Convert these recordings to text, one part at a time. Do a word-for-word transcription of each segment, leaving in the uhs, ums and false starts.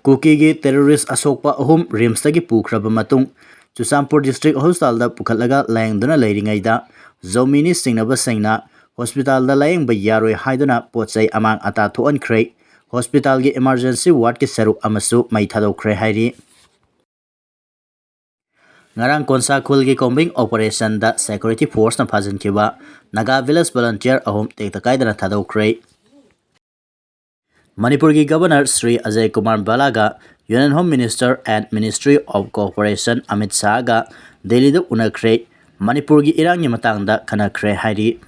ꯀꯨꯀꯤꯒꯤ terrorist ꯑꯁꯣꯛꯄ ꯑꯍꯨꯝ ꯔꯤꯝꯁꯇꯒꯤ ꯄꯨꯈ꯭ꯔꯕ ꯃꯇꯨꯡ, ꯆꯨꯔꯆꯥꯟꯄꯨꯔ district hospitalꯗ ꯄꯨꯈꯠꯂꯒ ꯂꯥꯌꯦꯡꯗꯨꯅ ꯂꯩꯔꯤꯉꯩꯗ ꯖꯣꯃꯤꯅꯤ ꯆꯤꯡꯅꯕꯁꯤꯡꯅ hospitalꯗ ꯂꯥꯌꯦꯡꯕ ꯌꯥꯔꯣꯏ ꯍꯥꯏꯗꯨꯅ ꯄꯣꯠ ꯆꯩ ꯑꯃꯥꯡ ꯑꯇꯥ ꯊꯣꯛꯍꯟꯈ꯭ꯔꯦ꯫ Hospitalꯒꯤ emergency wardꯀꯤ ꯁꯔꯨꯛ ꯑꯃꯁꯨ ꯃꯩ ꯊꯥꯗꯣꯛꯈ꯭ꯔꯦ ꯍꯥꯏꯔꯤ꯫ ꯉꯔꯥꯡ ꯀꯣꯟꯁꯥ ꯈꯨꯜꯒꯤ combing operationꯗ security forceꯅ ꯐꯥꯖꯤꯟꯈꯤꯕ Naga village volunteer ꯑꯍꯨꯝ ꯇꯦꯛꯇ ꯀꯥꯏꯗꯅ ꯊꯥꯗꯣꯛꯈ꯭ꯔꯦ꯫ ꯃꯅꯤꯄꯨꯔꯒꯤ Governor Shri Ajay Kumar ꯚꯜꯂꯥꯒ Union Home Minister and Ministry of Cooperation Amit ꯁꯥꯍꯒ ꯗꯦꯜꯂꯤꯗ ꯎꯅꯈ꯭ꯔꯦ꯫ ꯃꯅꯤꯄꯨꯔꯒꯤ ꯏꯔꯥꯡꯒꯤ ꯃꯇꯥꯡꯗ ꯈꯟꯅꯈ꯭ꯔꯦ ꯍꯥꯏꯔꯤ꯫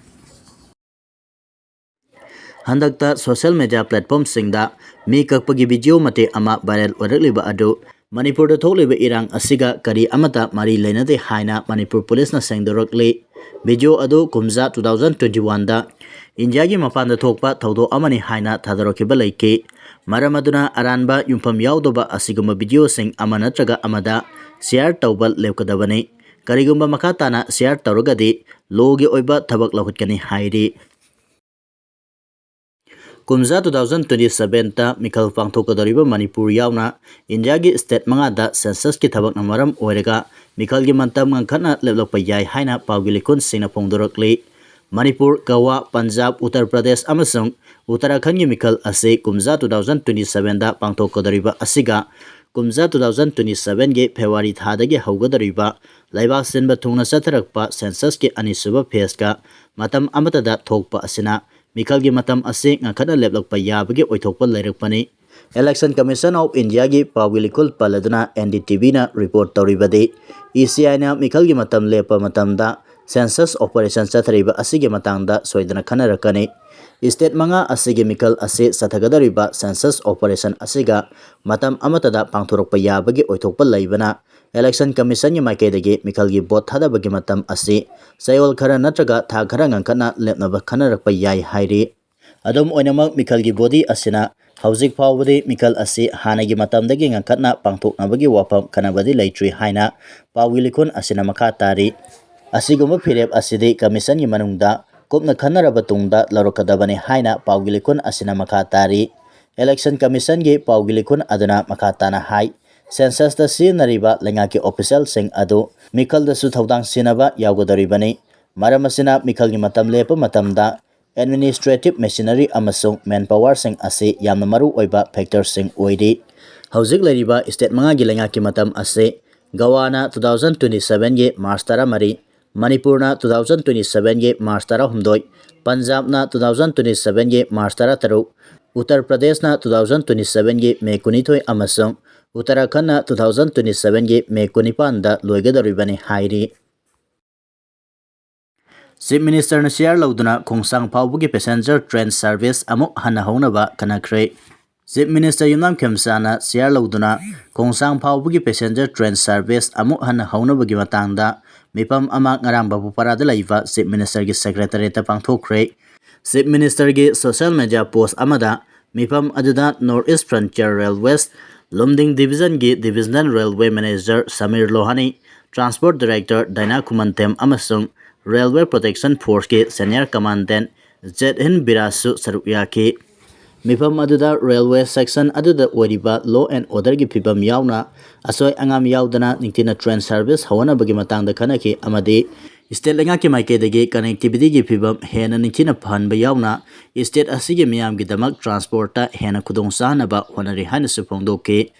ꯍꯟꯗꯛꯇ social media platformꯁꯤꯡꯗ ꯃꯤ ꯀꯛꯄꯒꯤ video ꯃꯇꯦꯛ ꯑꯃ viral ꯑꯣꯏꯔꯛꯂꯤꯕ ꯑꯗꯨ ꯃꯅꯤꯄꯨꯔꯗ ꯊꯣꯛꯂꯤꯕ ꯏꯔꯥꯡ ꯑꯁꯤꯒ ꯀꯔꯤ ꯑꯃꯠꯇ ꯃꯔꯤ ꯂꯩꯅꯗꯦ ꯍꯥꯏꯅ ꯃꯅꯤꯄꯨꯔ ꯄꯨꯂꯤꯁꯅ ꯁꯦꯡꯗꯣꯔꯛꯂꯤ꯫ Video ꯑꯗꯨ ꯀꯨꯝꯖꯥ two thousand twenty oneꯗ ꯏꯟꯗꯤꯌꯥꯒꯤ ꯃꯄꯥꯟꯗ ꯊꯣꯛꯄ ꯊꯧꯗꯣꯛ ꯑꯃꯅꯤ ꯍꯥꯏꯅ ꯊꯥꯗꯣꯔꯛꯈꯤꯕ ꯂꯩꯈꯤ꯫ ꯃꯔꯝ ꯑꯗꯨꯅ ꯑꯔꯥꯟꯕ ꯌꯨꯝꯐꯝ ꯌꯥꯎꯗꯕ ꯑꯁꯤꯒꯨꯝꯕ videoꯁꯤꯡ ꯑꯃ ꯅꯠꯇ꯭ꯔꯒ ꯑꯃꯗ share ꯇꯧꯕ ꯂꯦꯞꯀꯗꯕꯅꯤ꯫ ꯀꯔꯤꯒꯨꯝꯕ ꯃꯈꯥ ꯇꯥꯅ share ꯇꯧꯔꯒꯗꯤ lawꯒꯤ ꯑꯣꯏꯕ ꯊꯕꯛ ꯂꯧꯈꯠꯀꯅꯤ ꯍꯥꯏꯔꯤ꯫ ꯀꯨꯝꯖꯥ two thousand twenty sevenꯇ ꯃꯤꯈꯜ ꯄꯥꯡꯊꯣꯛꯀꯗꯧꯔꯤꯕ ꯃꯅꯤꯄꯨꯔ ꯌꯥꯎꯅ ꯏꯟꯗꯤꯌꯥꯒꯤ state ꯃꯉꯥꯗ censusꯀꯤ ꯊꯕꯛꯅ ꯃꯔꯝ ꯑꯣꯏꯔꯒ ꯃꯤꯈꯜꯒꯤ ꯃꯇꯝ ꯉꯟꯈꯠꯅ ꯂꯦꯞꯂꯛꯄ ꯌꯥꯏ ꯍꯥꯏꯅ ꯄꯥꯎꯒꯤ ꯂꯤꯈꯨꯟꯁꯤꯡꯅ ꯐꯣꯡꯗꯣꯔꯛꯂꯤ꯫ ꯃꯅꯤꯄꯨꯔ, ꯒꯋꯥ, ꯄꯟꯖꯥꯕ, ꯎꯠꯇꯔ ꯄ꯭ꯔꯗꯦꯁ ꯑꯃꯁꯨꯡ ꯎꯠꯇꯔꯥꯈꯟꯒꯤ ꯃꯤꯈꯜ ꯑꯁꯤ ꯀꯨꯝꯖꯥ two thousand twenty sevenꯗ ꯄꯥꯡꯊꯣꯛꯀꯗꯧꯔꯤꯕ ꯑꯁꯤꯒ ꯀꯨꯝꯖꯥ two thousand twenty sevenꯒꯤ February ꯊꯥꯗꯒꯤ ꯍꯧꯒꯗꯧꯔꯤꯕ ꯂꯩꯕꯥꯛ ꯁꯤꯟꯕ ꯊꯨꯡꯅ ꯆꯠꯊꯔꯛꯄ censusꯀꯤ ꯑꯅꯤꯁꯨꯕ phaseꯀ ꯃꯇꯝ ꯑꯃꯠꯇꯗ ꯊꯣꯛꯄ ꯑꯁꯤꯅ ꯃꯤꯈꯜꯒꯤ ꯃꯇꯝ ꯑꯁꯤ ꯉꯟꯈꯠꯅ ꯂꯦꯞꯂꯛꯄ ꯌꯥꯕꯒꯤ ꯑꯣꯏꯊꯣꯛꯄ ꯂꯩꯔꯛꯄꯅꯤ꯫ Election Commission of Indiaꯒꯤ ꯄꯥꯎꯒꯤ ꯂꯤꯈꯨꯜ ꯄꯜꯂꯗꯨꯅ NDTVꯅ report ꯇꯧꯔꯤꯕꯗꯤ, ECIꯅ ꯃꯤꯈꯜꯒꯤ ꯃꯇꯝ ꯂꯦꯞꯄ ꯃꯇꯝꯗ census operation ꯆꯠꯊꯔꯤꯕ ꯑꯁꯤꯒꯤ ꯃꯇꯥꯡꯗ ꯁꯣꯏꯗꯅ ꯈꯟꯅꯔꯛꯀꯅꯤ꯫ State ꯃꯉꯥ ꯑꯁꯤꯒꯤ ꯃꯤꯈꯜ ꯑꯁꯤ ꯆꯠꯊꯒꯗꯧꯔꯤꯕ census operation ꯑꯁꯤꯒ ꯃꯇꯝ ꯑꯃꯠꯇꯗ ꯄꯥꯡꯊꯣꯔꯛꯄ ꯌꯥꯕꯒꯤ ꯑꯣꯏꯊꯣꯛꯄ ꯂꯩꯕꯅ, Election Commissionꯒꯤ ꯃꯥꯏꯀꯩꯗꯒꯤ ꯃꯤꯈꯜꯒꯤ vote ꯊꯥꯗꯕꯒꯤ ꯃꯇꯝ ꯑꯁꯤ ꯆꯌꯣꯜ ꯈꯔ ꯅꯠꯇ꯭ꯔꯒ ꯊꯥ ꯈꯔ ꯉꯟꯈꯠꯅ ꯂꯦꯞꯅꯕ ꯈꯟꯅꯔꯛꯄ ꯌꯥꯏ ꯍꯥꯏꯔꯤ꯫ ꯑꯗꯨꯝ ꯑꯣꯏꯅꯃꯛ, ꯃꯤꯈꯜꯒꯤ body ꯑꯁꯤꯅ ꯍꯧꯖꯤꯛ ꯐꯥꯎꯕꯗꯤ ꯃꯤꯈꯜ ꯑꯁꯤ ꯍꯥꯟꯅꯒꯤ ꯃꯇꯝꯗꯒꯤ ꯉꯟꯈꯠꯅ ꯄꯥꯡꯊꯣꯛꯅꯕꯒꯤ ꯋꯥꯐꯝ ꯈꯟꯅꯕꯗꯤ ꯂꯩꯇ꯭ꯔꯤ ꯍꯥꯏꯅ ꯄꯥꯎꯒꯤ ꯂꯤꯈꯨꯟ ꯑꯁꯤꯅ ꯃꯈꯥ ꯇꯥꯔꯤ꯫ ꯑꯁꯤꯒꯨꯝꯕ ꯐꯤꯔꯦꯞ ꯑꯁꯤꯗꯤ commissionꯒꯤ ꯃꯅꯨꯡꯗ ꯀꯨꯞꯅ ꯈꯟꯅꯔꯕ ꯇꯨꯡꯗ ꯂꯧꯔꯛꯀꯗꯕꯅꯤ ꯍꯥꯏꯅ ꯄꯥꯎꯒꯤ ꯂꯤꯈꯨꯟ ꯑꯁꯤꯅ ꯃꯈꯥ ꯇꯥꯔꯤ꯫ Election Commissionꯒꯤ ꯄꯥꯎꯒꯤ ꯂꯤꯈꯨꯟ ꯑꯗꯨꯅ ꯃꯈꯥ ꯇꯥꯅ ꯍꯥꯏ, Censusꯇ ꯁꯤꯖꯤꯟꯅꯔꯤꯕ ꯂꯩꯉꯥꯛꯀꯤ officialꯁꯤꯡ ꯑꯗꯨ ꯃꯤꯈꯜꯗꯁꯨ ꯊꯧꯗꯥꯡ ꯁꯤꯟꯅꯕ ꯌꯥꯎꯒꯗꯧꯔꯤꯕꯅꯤ꯫ ꯃꯔꯝ ꯑꯁꯤꯅ ꯃꯤꯈꯜꯒꯤ ꯃꯇꯝ ꯂꯦꯞꯄ ꯃꯇꯝꯗ administrative machinery ꯑꯃꯁꯨꯡ manpowerꯁꯤꯡ ꯑꯁꯤ ꯌꯥꯝꯅ ꯃꯔꯨ ꯑꯣꯏꯕ factorꯁꯤꯡ ꯑꯣꯏꯔꯤ꯫ ꯍꯧꯖꯤꯛ ꯂꯩꯔꯤꯕ state ꯃꯉꯥꯒꯤ ꯂꯩꯉꯥꯛꯀꯤ ꯃꯇꯝ ꯑꯁꯤ ꯒꯋꯥꯅ two thousand twenty sevenꯒꯤ March ꯇꯔꯥꯃꯔꯤ, ꯃꯅꯤꯄꯨꯔꯅ two thousand twenty sevenꯒꯤ March ꯇꯔꯥꯍꯨꯝꯗꯣꯏ, ꯄꯟꯖꯥꯕꯅ two thousand twenty sevenꯒꯤ March ꯇꯔꯥꯇꯔꯨꯛ, Uttar ꯄ꯭ꯔꯗꯦꯁꯅ two thousand twenty sevenꯒꯤ May ꯀꯨꯟꯅꯤꯊꯣꯏ ꯑꯃꯁꯨꯡ ꯎꯠꯇꯔꯥꯈꯟꯗꯅ two thousand twenty sevenꯒꯤ May ꯀꯨꯟꯅꯤꯄꯥꯟꯗ ꯂꯣꯏꯒꯗꯧꯔꯤꯕꯅꯤ ꯍꯥꯏꯔꯤ꯫ Chief Ministerꯅ chair ꯂꯧꯗꯨꯅ ꯈꯣꯡꯁꯥꯡ ꯐꯥꯎꯕꯒꯤ passenger train service ꯑꯃꯨꯛ ꯍꯟꯅ ꯍꯧꯅꯕ ꯈꯟꯅꯈ꯭ꯔꯦ꯫ Chief Minister ꯌꯨꯝꯅꯥꯝ ꯈꯦꯝꯆꯥꯅ chair ꯂꯧꯗꯨꯅ ꯈꯣꯡꯁꯥꯡ ꯐꯥꯎꯕꯒꯤ passenger train service ꯑꯃꯨꯛ ꯍꯟꯅ ꯍꯧꯅꯕꯒꯤ ꯃꯇꯥꯡꯗ ꯃꯤꯐꯝ ꯑꯃ ꯉꯔꯥꯡ ꯕꯥꯕꯨꯄꯥꯔꯥꯗ ꯂꯩꯕ Chief Ministerꯒꯤ secretariatꯇ ꯄꯥꯡꯊꯣꯛꯈ꯭ꯔꯦ꯫ Chief Ministerꯒꯤ social media post ꯑꯃꯗ ꯃꯤꯐꯝ ꯑꯗꯨꯗ North East Frontier Railways, Lumding Divisionꯒꯤ Divisional Railway Manager Samir Lohani, Transport Director Daina Khumantem ꯑꯃꯁꯨꯡ Railway Protection Forceꯀꯤ Senior Commandant ꯖꯦꯠ ꯍꯤꯟ ꯕꯤꯔꯥꯖꯁꯨ ꯁꯔꯨꯛ ꯌꯥꯈꯤ꯫ ꯃꯤꯐꯝ ꯑꯗꯨꯗ railway section ꯑꯗꯨꯗ ꯑꯣꯏꯔꯤꯕ law and orderꯒꯤ ꯐꯤꯕꯝ ꯌꯥꯎꯅ ꯑꯁꯣꯏ ꯑꯉꯥꯝ ꯌꯥꯎꯗꯅ ꯅꯤꯡꯊꯤꯅ train service ꯍꯧꯍꯟꯅꯕꯒꯤ ꯃꯇꯥꯡꯗ ꯈꯟꯅꯈꯤ ꯑꯃꯗꯤ state ꯂꯩꯉꯥꯛꯀꯤ ꯃꯥꯏꯀꯩꯗꯒꯤ connectivityꯒꯤ ꯐꯤꯕꯝ ꯍꯦꯟꯅ ꯅꯤꯡꯊꯤꯅ ꯐꯍꯟꯕ ꯌꯥꯎꯅ state ꯑꯁꯤꯒꯤ ꯃꯤꯌꯥꯝꯒꯤꯗꯃꯛ transportꯇ ꯍꯦꯟꯅ ꯈꯨꯗꯣꯡ ꯆꯥꯍꯟꯅꯕ ꯍꯣꯠꯅꯔꯤ ꯍꯥꯏꯅꯁꯨ ꯐꯣꯡꯗꯣꯛꯈꯤ꯫